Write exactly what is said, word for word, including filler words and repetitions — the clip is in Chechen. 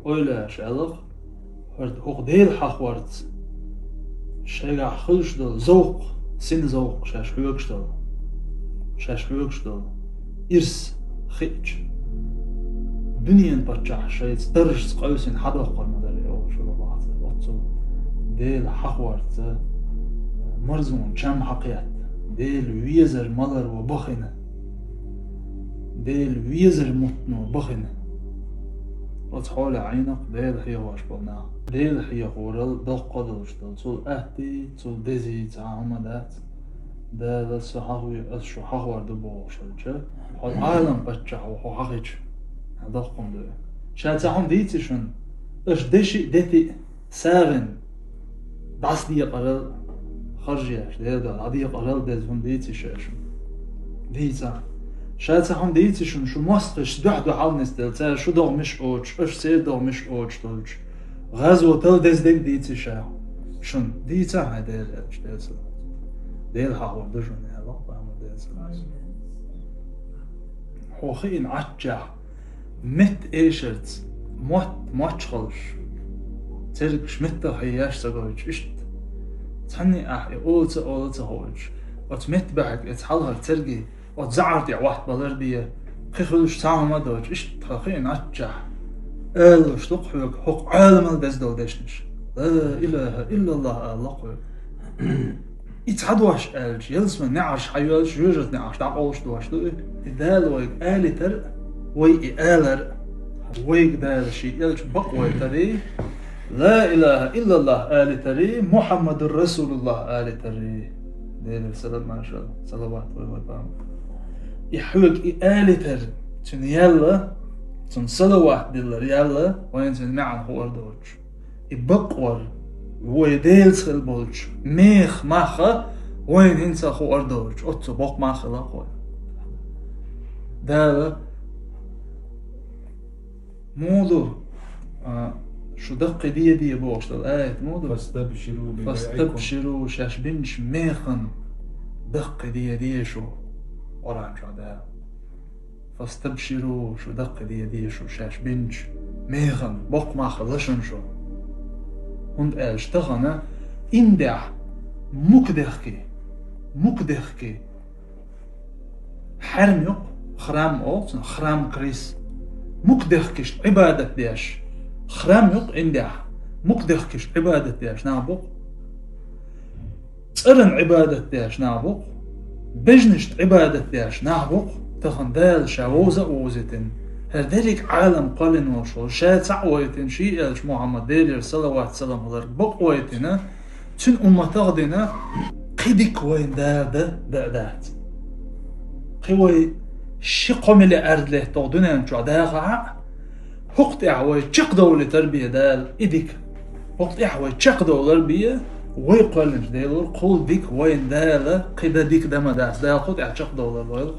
Ойла еш аьлла, хӀара хӀокху Дела хьахорца шайгахь хуьлуш долу зовкх, син зовкх шаьш хьоьгуш долу, шаьш хьоьгуш долу ирс хиъча, дуьненан паччахь шайца даржашца къевсина хьадоккхур ма дара, олуш вала бахьа цара. Оццул Дела хьахорца марзонан чам хьакхетта, Дела везар малар ван бахийна, Дела везар муттано бахийна. Оцу хьолехь Ӏийна-кх Дела хьехош болу нах. Дела хьехорал доккха а долуш долу, цул аттий, цул дезий цхьа а хӀума дац. Дала со хьахо-, ас шу хьахор ду бохуш хилча, хьо Ӏалам паччахь ву, хьо хьахича, доккха хӀума ду. Ша цхьа хӀума дийци шуна, аша деши а, дети а сагӀина, дӀасадекъарал харжеш, Дела дуьхьа дӀадекъарал деза хӀума дийци ша шуна? Дийца. Ша цхьа хӀума дийци шуна, шу мостагӀчуьнца дуьхьал нисделла, цара шу догӀмаш а оцуш, аша церан догӀмаш а оцуш долчу гӀазотал деза дерг дийци ша шуна? Дийца хьайн Дела аьлча, Дела салам. Дела хьахор ду шуна аьлла, Пайхамар, Дела салам. Хьо хиъна Ӏаччехь, метта эшарца, мотт мочхалш, цергаш меттах хьееш ца гойтуш, иштта цхьанне ахь и ола ца, ола ца хоуьйтуш, оцу метта баьхьиг эца хьалхара церги оцу заӀар тӀе ватта балар бен, кхин хуьлуш цхьа хӀума а доцуш, иштта хьо хиъна Ӏаччехь, алалуш ду-кх хьоьга хӀокху Ӏаламал деза долу дешнаш. Ла илаха иллаллах алалу-кх хьоьга. И цхьа дош аьлча, ялсаманин неӀарш хьайоьллуш, жоьжахатин неӀарш дӀакъовлуш дош ду и. И Дала вайга алийтар а, вай и алар а, вайга Дала шен элча бакъ вайтарий, ла илаха иллаллах алийтарий, Мухьаммадур Расулуллах алийтарий. Делера салам, маршалла, салават вай, вай Пайхамар. И хьоьга и алийтар, цуьнан ял а, цунна салават диллар ял а, вайна цуьнан маьӀна хуур доцуш. И бакъвар вай Делаца хила болчу меха мах а вайна хӀинца а хуур доцуш, оццул боккха мах хила а хуур. Дала муха ду, а, шу даккхий де, де бохуш долу аят муха ду? Фастабширу би байъикум. Фастабширу, шаьш бинчу механа даккхий де, де шу. Къуръан чохь Дала. Фастабширу, шу даккхий де, де шу шаьш бинчу механа, боккха мах хила шуна шу. ХӀунда аьлча тахана индехь мукъадехкий, мукъадехкий хьаьрам ю-кх, храм олу цунах, храм крис. Мукъадехкашна Ӏибадат деш храм ю-кх индехь, мукъадехкашна Ӏибадат деш нах бу-кх. ЦӀарна Ӏибадат деш нах бу-кх, бежнашна Ӏибадат деш нах бу-кх, тахана Дала ша вовза а вовзийтина, хӀара дерриг Ӏалам кхоьллина волуш волу, ша цхьаъ вайтина, шен элча Мухьаммад, Делера салават-салам хиларг, бакъ вайтина, цуьнан умматах а дина, кхин дика вайна Дала дан а дац. Кхин вай ши-кхо миллиард летта дуьнен чохь дахахь а, хӀокху тӀехь вай чекхдовлийтар бен Дала и дика. ХӀокху тӀехь вай чекхдовлар бен вай кхоьллинчу Делора, кхул дика вайна Дала кхин дан дика дан ма дац, Дала кху тӀехь чекхдовлар лойла.